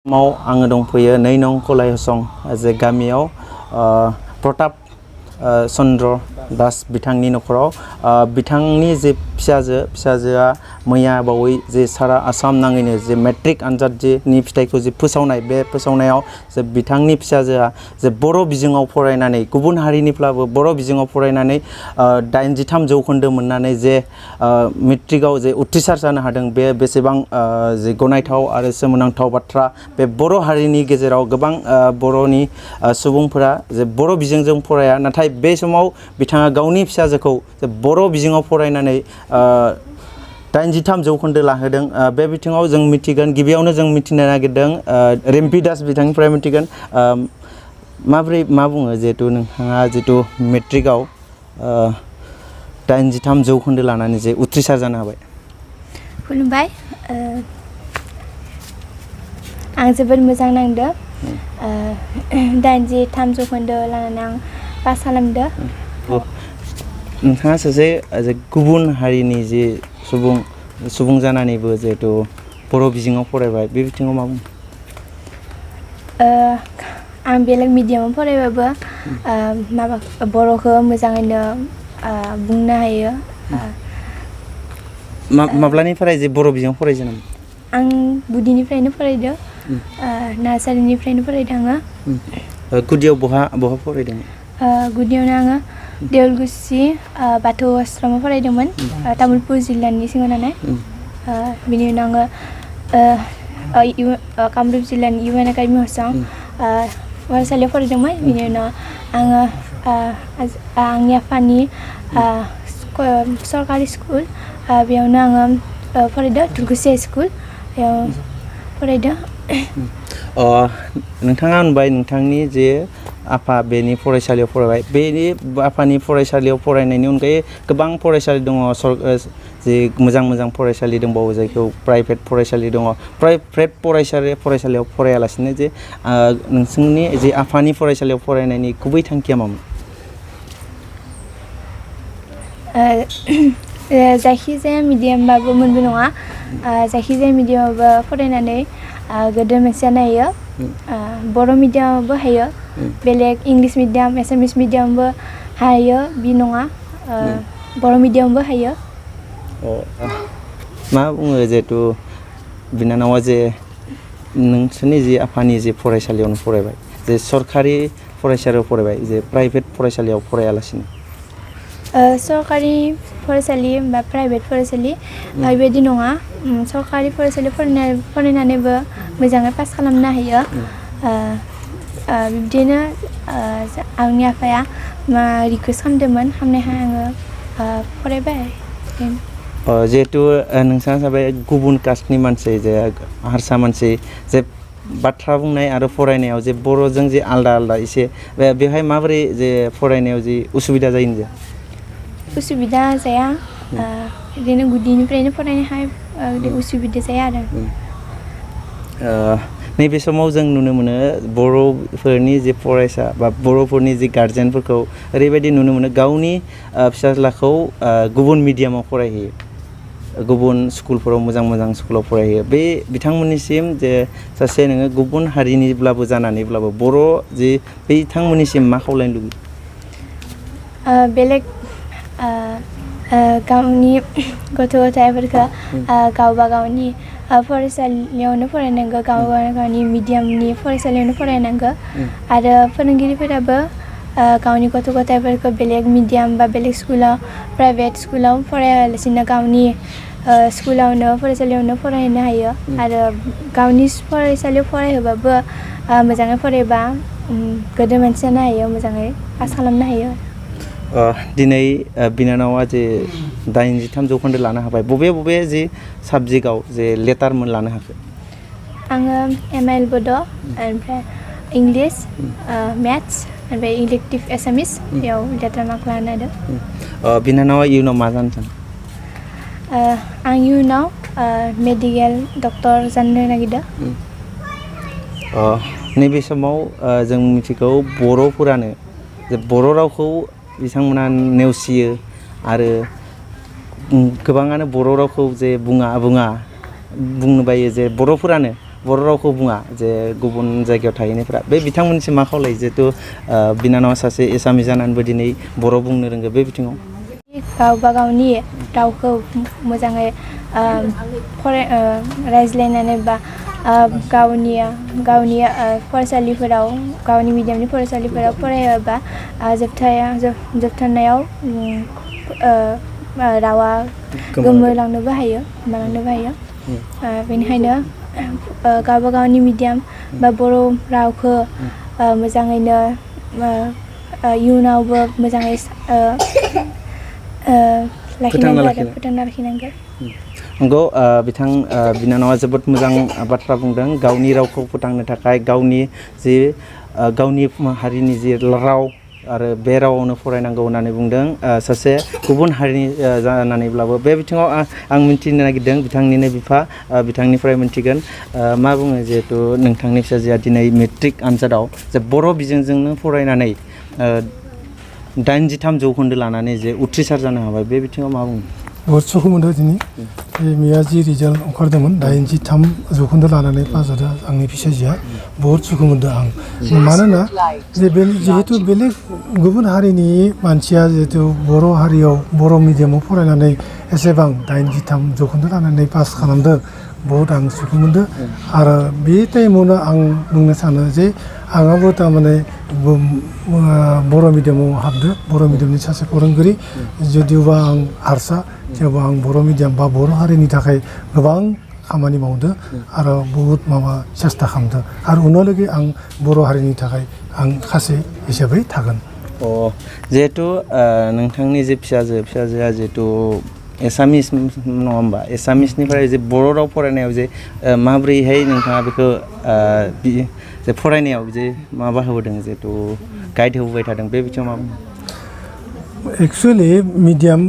आङो दंफैयो 2 नं कलायहसं जे गामियाव प्रताप चन्द्र दास बिथांनि नखराव बिथांनि जे फिसाजोआ मैया बावै जे सारा आसाम नाङैनो जे मेट्रिक आनजाद जेनि फिथाइखौ जे फोसावनाय बे फोसावनायाव जे बिथांनि फिसाजोआ जे बर' बिजोङाव फरायनानै गुबुन हारिनिब्लाबो बर' बिजोङाव फरायनानै 83 जौखोन्दो मोननानै जे मेट्रिकआव जे उथ्रिसार जानो हादों बे बेसेबां जे गनायथाव आरो सोमोनांथाव बाथ्रा बे बर' हारिनि गेजेराव गोबां बर'नि सुबुंफोरा जे बर' बिजोंजों फराया नाथाय बे समाव बिथाङा गावनि फिसाजोखौ जे बर' बिजोङाव फरायनानै 83 जौखोन्दो लाहोदों बे बिथिङाव जों मिथिगोन गिबियावनो जों मिथिनो नागिरदों रिम्पी दास बिथांनिफ्राय मिथिगोन माबोरै मा बुङो जिहेतु नोंथाङा जितु मेट्रिकआव 83 जौखोन्दो लानानै जे उथ्रिसार जानो हाबाय खुलुमबाय आं जोबोद मोजां नांदों 83 जौखोन्दो लानानै आं पास खालामदों नोंथाङा सासे गुबुन हारिनि जे सुबुं जानानैबो जिहेतु बर' बिजोङाव फरायबाय बे बिथिङाव मा बुङो आं बेलेग मिडियामाव फरायबाबो बर'खौ मोजाङैनो बुंनो हायो माब्लानिफ्राय जे बर' बिजोङाव फरायजेनामोन आं गुदिनिफ्रायनो फरायदों नार्सारिनिफ्रायनो फरायदों आङो गुदियाव बहा फरायदों गुदियावनो आङो देवलगुसि बाथौ आश्रमाव फरायदोंमोन तामुलपुर जिल्लानि सिङाव थानाय बिनि उनाव आङो कामरुप जिल्लानि UN एकाडेमि हसं फरायसालियाव फरायदोंमोन बिनि उनाव आङो आंनि आफानि सरकारि स्कुल बेयावनो आङो फरायदों दुर्गुसि हाइ स्कुल बेयाव फरायदों नोंथाङा होनबाय नोंथांनि जे आफा बेनि फरायसालियाव फरायबाय बेनि आफानि फरायसालियाव फरायनायनि अनगायै गोबां फरायसालि दङ जे मोजां फरायसालि दंबावो जायखौ प्राइभेट फरायसालि दङ प्राइभेट फरायसालियाव फरायालासिनो जे नोंसोरनि जे आफानि फरायसालियाव फरायनायनि गुबै थांखिया मामोन जायखिजाया मिडियामबाबो मोनबो नङा जायखिजाया मिडियामावबो फरायनानै गोदोर मानसि जानो हायो बर' मिडियामावबो हायो बेलेग इंलिश मिडियाम एसामिस मिडियामबो हायो बि नङा बर' मिडियामबो हायो मा बुङो जिहेतु बिनानावा जे नोंसोरनि जे आफानि जे फरायसालियावनो फरायबाय जे सरकारि फरायसालियाव फरायबाय जे प्राइभेट फरायसालियाव फरायालासिनो सरकारि फरायसालि बा प्राइभेट फरायसालि बेबायदि नङा सरकारि फरायसालि फरायनानैबो मोजाङै पास खालामनो हायो बिब्दिनो आंनि आफाया रिकुवेस्ट खालामदोंमोन खालामनायखाय आङो फरायबाय जिहेतु नोंथाङा जाबाय गुबुन कास्टनि मानसि जे हारसा मानसि जे बाथ्रा बुंनाय आरो फरायनायाव जे बर'जों जे आलदा एसे बेवहाय माबोरै जे फरायनायाव जे उसुबिदा जायो जे उसुबिदा जाया बिदिनो गुदिनिफ्रायनो फरायनायखाय उसुबिदा जाया आरो नैबे समाव जों नुनो मोनो बर'फोरनि जे फरायसा बा बर'फोरनि जे गार्जेनफोरखौ ओरैबायदि नुनो मोनो गावनि फिसाज्लाखौ गुबुन मिडियामाव फरायहैयो गुबुन स्कुलफोराव मोजां स्कुलाव फरायहैयो बे बिथांमोननिसिम जे सासे नोङो गुबुन हारिनिब्लाबो जानानैब्लाबो बर' जे बिथांमोननिसिम मा खावलायनो लुबैयो बेलेग गावनि गथ' गथायफोरखौ गावबा गावनि फरायसालियावनो फरायनांगौ गावनि मिडियामनि फरायसालियावनो फरायनांगौ आरो फोरोंगिरिफोराबो गावनि गथ' गथायफोरखौ बेलेग मिडियाम बा बेलेग स्कुलाव प्राइभेट स्कुलाव फरायालासिनो गावनि स्कुलावनो फरायसालियावनो फरायनो हायो आरो गावनि फरायसालियाव फरायहोबाबो मोजाङै फरायबा गोदोर मानसि जानो हायो मोजाङै पास खालामनो हायो दिनै बिनानावा जे 83 जौखोन्दो लानो हाबाय बबे जे साबजेक्टआव जे लेटार लानो हाखो आङो MIL बड' ओमफ्राय इंलिश मेथ्स ओमफ्राय इलेक्टिभ एसामिस बेयाव लेटार मार्क लानो हादों बिनानावा इयुनाव मा जानो सानो आं इयुनाव मेडिकेल डक्टर जानो नागिरदों नैबे समाव जों मिथिगौ बर'फोरानो जे बर' रावखौ बिथांमोना नेवसियो आरो गोबाङानो बर' रावखौ जे बुंनो बायो जे बर'फोरानो बर' रावखौ बुङा जे गुबुन जायगायाव थाहैनायफ्रा बे बिथांमोननिसिम मा खावलायो जिहेथु बिनानावा सासे एसामिस जानानैबो दिनै बर' बुंनो रोंगो बे बिथिङाव गावबा गावनि रावखौ मोजाङै रायज्लायनानै बा गावनि फरायसालिफोराव गावनि मिडियामनि फरायसालिफोराव फरायोबा जोबथारनायाव रावा गोमालांनोबो हायो बेनिखायनो गावबा गावनि मिडियाम बा बर' रावखौ मोजाङैनो इयुनावबो मोजाङै फोथांना लाखिनांगोन नंगौ बिथां बिनानावा जोबोद मोजां बाथ्रा बुंदों गावनि रावखौ फोथांनो थाखाय गावनि हारिनि जि राव आरो बे रावावनो फरायनांगौ होननानै बुंदों सासे गुबुन हारिनि जानानैब्लाबो बे बिथिङाव आं मिन्थिनो नागिरदों बिथांनिनो बिफा बिथांनिफ्राय मिन्थिगोन मा बुङो जिहेथु नोंथांनि फिसाजोआ दिनै मेट्रिक आनजादाव जे बर' बिजोंजोंनो फरायनानै 83 जौखोन्दो लानानै जे उथ्रिसार जानो हाबाय बे बिथिङाव मा बुङो बहुत सुखु मोनदों दिनै मैया जि रिजाल्ट ओंखारदोंमोन 83 जौखोन्दो लानानै पास जादों आंनि फिसाजोआ बहुत सुखु मोनदों आं मानोना जिहेतु बेलेग गुबुन हारिनि मानसिया जिहेतु बर' हारियाव बर' मिडियामाव फरायनानै एसेबां 83 जौखोन्दो लानानै पास खालामदों बहुत आं सुखु मोनदों आरो बे टाइमावनो आं बुंनो सानो जे आंहाबो थारमाने बर' मिडियामाव हाबदो बर' मिडियामनि सासे फोरोंगिरि जुदिबा आं हारसा थेवबो आं बर' मिडियाम बा बर' हारिनि थाखाय गोबां खामानि मावदो आरो बहुत सेस्था खालामदो आरो उनावलागै आं बर' हारिनि थाखाय आं सासे हिसाबै थागोन जिहेतु नोंथांनि जे फिसाजोआ जिहेतु एसामिस नङा होमबा एसामिसनिफ्राय जे बर' राव फरायनायाव जे माब्रैहाय नोंथाङा बेखौ जे फरायनायाव जे माबा होबोदों जिहेतु गाइड होबोबाय थादों बे बिथिङाव मा बुङो एक्सुवेलि मिडियाम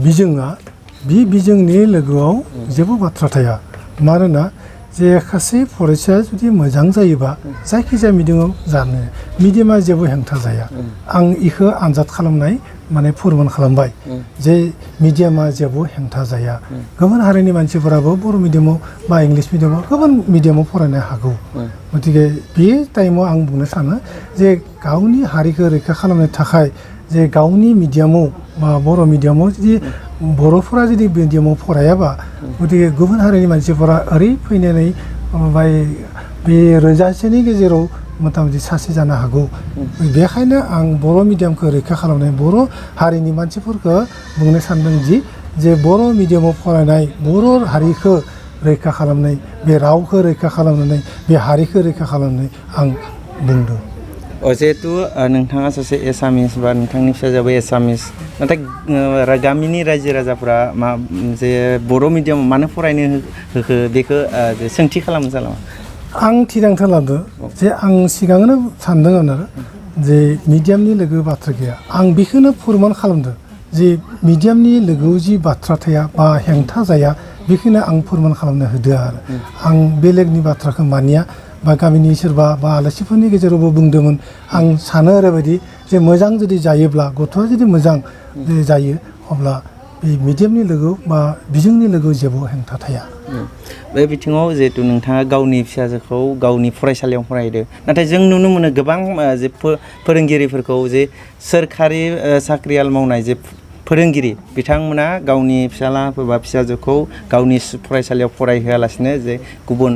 बिजोङा बे बिजोंनि लोगोआव जेबो बाथ्रा थाया मानोना जे सासे फरायसाया जुदि मोजां जायोबा जायखिजाया मिडियामाव जानो मिडियामा जेबो हेंथा जाया आं इखौ आनजाद खालामनाय माने फोरमान खालामबाय जे मिडियामा जेबो हेंथा जाया गुबुन हारिनि मानसिफोराबो बर' मिडियामाव बा इंलिस मिडियामाव गुबुन मिडियामाव फरायनो हागौ गतिके बे टाइमाव आं बुंनो सानो जे गावनि हारिखौ रैखा खालामनो थाखाय जे गावनि मिडियामाव बा बर' मिडियामाव जुदि बर'फोरा जुदि मिडियामाव फरायाबा गतिके गुबुन हारिनि मानसिफोरा ओरै फैनानै बे रोजासेनि गेजेराव मथा-मथि सासे जानो हागौ बेखायनो आं बर' मिडियामखौ रैखा खालामनाय बर' हारिनि मानसिफोरखौ बुंनो सानदों जे बर' मिडियामाव फरायनाय बर' हारिखौ रैखा खालामनाय बे रावखौ रैखा खालामनानै बे हारिखौ रैखा खालामनाय आं बुंदों जिहेतु नोंथाङा सासे एसामिस बा नोंथांनि फिसाजोआबो एसामिस नाथाय गामिनि रायजो राजाफ्रा जे बर' मिडियामाव मानो फरायनो होखो बेखौ जे सोंथि खालामो जालामा आं थिरांथा लादों जे आं सिगांनो सानदों आरो जे मिडियामनि लोगो बाथ्रा गैया आं बेखौनो फोरमान खालामदों जे मिडियामनि लोगोआव जि बाथ्रा थाया बा हेंथा जाया बेखौनो आं फोरमान खालामनो होदो आरो आं बेलेगनि बाथ्राखौ मानिया बा गामिनि सोरबा बा आलासिफोरनि गेजेरावबो बुंदोंमोन आं सानो ओरैबायदि जे मोजां जुदि जायोब्ला गथ'आ जुदि मोजां जायो अब्ला बे मिडियामनि लोगोआव बा बिजोंनि लोगोआव जेबो हेंथा थाया बे बिथिङाव जिहेतु नोंथाङा गावनि फिसाजोखौ गावनि फरायसालियाव फरायदो नाथाय जों नुनो मोनो गोबां जे फोरोंगिरिफोरखौ जे सोरखारि साख्रियाल मावनाय जे फोरोंगिरि बिथांमोना गावनि फिसाला बा फिसाजोखौ गावनि फरायसालियाव फरायहोआलासिनो जे गुबुन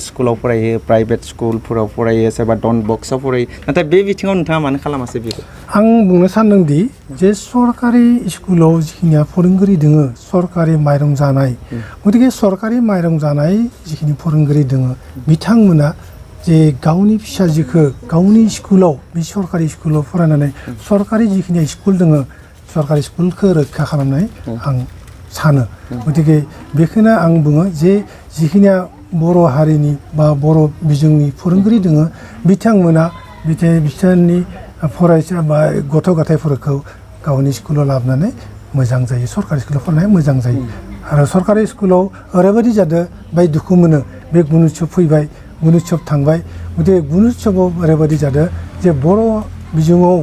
स्कुलाव फरायहोयो प्राइभेट स्कुलफोराव फरायो सोरबा डन बक्सआव फरायो नाथाय बे बिथिङाव नोंथाङा मानो खालामासै बेखौ आं बुंनो सानदोंदि जे सरकारि स्कुलाव जिखिनिया फोरोंगिरि दङ सरकारि माइरं जानाय गतिके सरकारि माइरं जानाय जिखिनि फोरोंगिरि दङ बिथांमोना जे गावनि फिसाजोखौ गावनि स्कुलाव बे सरकारि स्कुलाव फरायनानै सरकारि जिखिनि स्कुल दङ सरकारि स्कुलखौ रैखा खालामनाय आं सानो गतिके बेखौनो आं बुङो जे जिखिनिया बर' हारिनि बा बर' बिजोंनि फोरोंगिरि दङ बिथांमोना बिसोरनि फरायसा बा गथ' गथायफोरखौ गावनि स्कुलाव लाबोनानै मोजां जायो सरकारि स्कुलाव फरायनाया मोजां जायो आरो सरकारि स्कुलाव ओरैबायदि जादों बाय दुखु मोनो बे गुणोत्सव फैबाय गुणोत्सव थांबाय गतिके गुणोत्सवआव ओरैबायदि जादों जे बर' बिजोङाव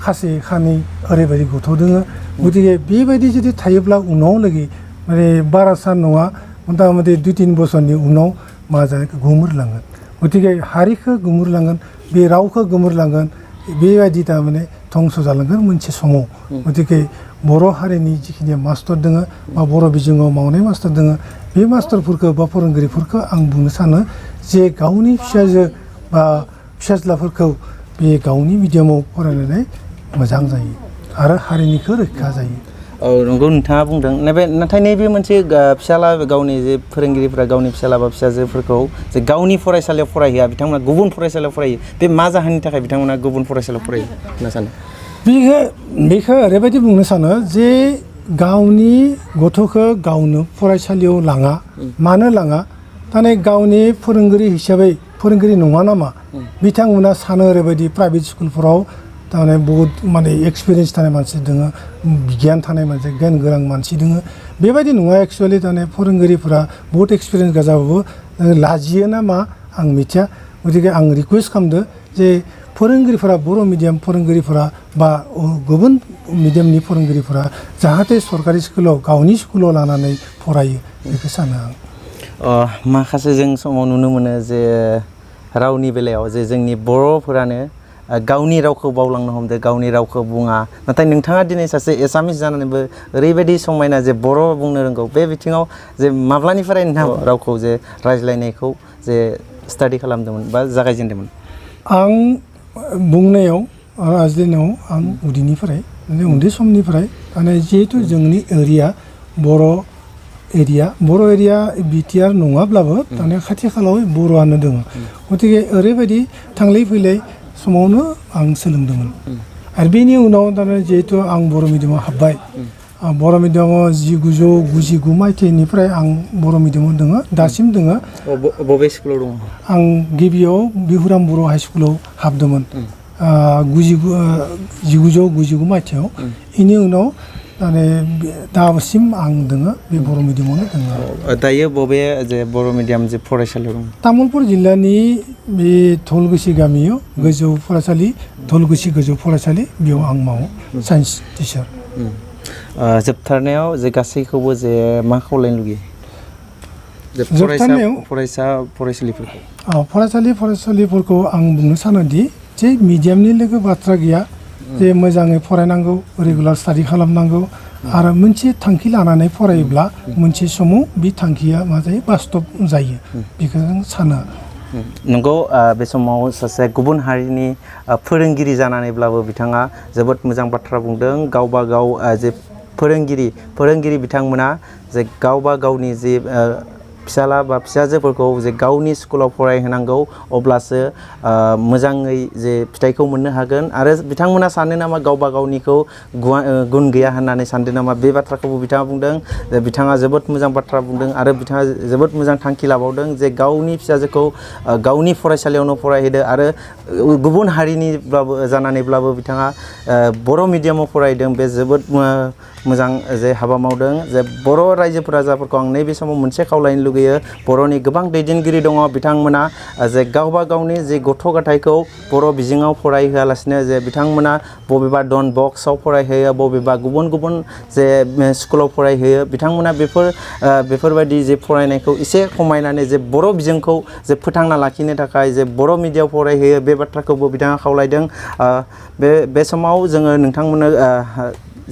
खासे खानै ओरैबायदि गथ' दोङो गतिके बेबायदि जुदि थायोब्ला उनाव लागै माने बारा सान नङा मथा मथि 2-3 बोसोरनि उनाव मा जागोन गोमोरलांगोन गतिके हारिखौ गोमोरलांगोन बे रावखौ गोमोरलांगोन बेबायदि थारमाने धंस जालांगोन मोनसे समाव गतिके बर' हारिनि जिखिनि मास्टार दङ बा बर' बिजोङाव मावनाय मास्टार दङ बे मास्टारफोरखौ बा फोरोंगिरिफोरखौ आं बुंनो सानो जे गावनि फिसाजो बा फिसाज्लाफोरखौ बे गावनि मिडियामाव फरायनानै मोजां जायो आरो हारिनिखौ रैखा जायो। औ नंगौ नोंथाङा बुंदों नाथाय नैबे मोनसे फिसाला गावनि जे फोरोंगिरिफ्रा गावनि फिसाला बा फिसाजोफोरखौ जे गावनि फरायसालियाव फरायहोआ बिथांमोना गुबुन फरायसालियाव फरायो बे मा जाहोननि थाखाय बिथांमोना गुबुन फरायसालियाव फरायो होनना सानो? बेखौ ओरैबायदि बुंनो सानो जे गावनि गथ'खौ गावनो फरायसालियाव लाङा मानो लाङा थारमाने गावनि फोरोंगिरि हिसाबै फोरोंगिरि नङा नामा बिथांमोना सानो ओरैबायदि प्राइभेट स्कुलफोराव थारमाने बहुत माने एक्सपिरियेन्स थानाय मानसि दङ गियान थानाय मानसि गियान गोनां मानसि दङ बेबायदि नङा एक्सुवेलि थारमाने फोरोंगिरिफोरा बहुत एक्सपिरियेन्स गैयाबाबो लाजियो ना मा आं मिथिया गतिके आं रिकुवेस्ट खालामदो जे फोरोंगिरिफोरा बर' मिडियाम फोरोंगिरिफोरा बा गुबुन मिडियामनि फोरोंगिरिफोरा जाहाथे सरकारि स्कुलाव गावनि स्कुलाव लानानै फरायो बेखौ सानो आं। माखासे जों समाव नुनो मोनो जे रावनि बेलायाव जे जोंनि बर'फोरानो गावनि रावखौ बावलांनो हमदों गावनि रावखौ बुङा नाथाय नोंथाङा दिनै सासे एसामिस जानानैबो ओरैबायदि समायना जे बर' बुंनो रोंगौ बे बिथिङाव जे माब्लानिफ्राय रावखौ जे रायज्लायनायखौ जे स्टाडि खालामदोंमोन बा जागायजेनदोंमोन? आं बुंनायाव रायज्लायनायाव आं उन्दैनिफ्राय उन्दै समनिफ्राय माने जिहेतु जोंनि एरिया बर' एरिया बिटिआर नङाब्लाबो माने खाथि खालायाव बर'आनो दङ गतिके ओरैबायदि थांलाय फैलाय समावनो आं सोलोंदोंमोन आरो बेनि उनाव थारमाने जिहेतु आं बर' मिडियामाव हाबबाय बर' मिडियामाव 1999 मायथाइनिफ्राय आं बर' मिडियामाव दङ दासिम दङ। बबे स्कुलाव दङ? आं गिबियाव बिहुराम बर' हाइ स्कुलाव हाबदोंमोन 1999 मायथाइयाव बेनि उनाव माने दासिम आं दङ बे बर' मिडियामावनो दङ। दायो बबे जे बर' मिडियाम जे फरायसालियाव दङ? तामुलपुर जिल्लानि बे धलगुसि गामियाव गोजौ फरायसालि धलगुसि गोजौ फरायसालि बेयाव आं मावो साइन्स टिचार। जोबथारनायाव जे गासैखौबो जे मा खावलायनो लुगैयो फरायसालिफोरखौ आं बुंनो सानोदि जे मिडियामनि लोगो बाथ्रा गैया जे मोजाङै फरायनांगौ रेगुलार स्टाडि खालामनांगौ आरो मोनसे थांखि लानानै फरायोब्ला मोनसे समाव बे थांखिया मा जायो बास्तब जायो बेखौ जों सानो। नंगौ बे समाव सासे गुबुन हारिनि फोरोंगिरि जानानैब्लाबो बिथाङा जोबोद मोजां बाथ्रा बुंदों गावबा गाव जे फोरोंगिरि बिथांमोना जे गावबा गावनि जे फिसाला बा फिसाजोफोरखौ जे गावनि स्कुलाव फरायहोनांगौ अब्लासो मोजाङै जे फिथाइखौ मोननो हागोन आरो बिथांमोना सानो नामा गावबा गावनिखौ गुन गैया होननानै सानदों नामा बे बाथ्राखौबो बिथाङा बुंदों। बिथाङा जोबोद मोजां बाथ्रा बुंदों आरो बिथाङा जोबोद मोजां थांखि लाबावदों जे गावनि फिसाजोखौ गावनि फरायसालियावनो फरायहोदो आरो गुबुन हारिनिब्लाबो जानानैब्लाबो बिथाङा बर' मिडियामाव फरायदों बे जोबोद मोजां जे हाबा मावदों। जे बर' रायजोफोर राजाफोरखौ आं नैबे समाव मोनसे खावलायनो लुगैयो बर'नि गोबां दैदेनगिरि दङ बिथांमोना जे गावबा गावनि जे गथ' गथायखौ बर' बिजोङाव फरायहोआलासिनो जे बिथांमोना बबेबा डन बक्सआव फरायहोयो बबेबा गुबुन गुबुन जे स्कुलाव फरायहोयो बिथांमोना बेफोरबायदि जे फरायनायखौ एसे खमायनानै जे बर' बिजोंखौ जे फोथांना लाखिनो थाखाय जे बर' मिडियायाव फरायहोयो बे बाथ्राखौबो बिथाङा खावलायदों। बे समाव जोङो नोंथांमोननो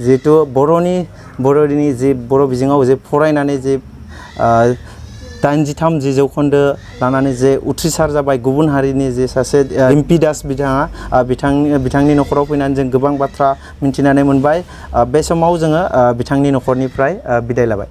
जिहेतु बर'नि जे बर' बिजोङाव जे फरायनानै जे 83 जौखोन्दो लानानै जे उथ्रिसार जाबाय गुबुन हारिनि जे सासे रिम्पि दास बिथाङा बिथांनि न'खराव फैनानै जों गोबां बाथ्रा मिन्थिनानै मोनबाय। बे समाव जोङो बिथांनि न'खरनिफ्राय बिदाय लाबाय।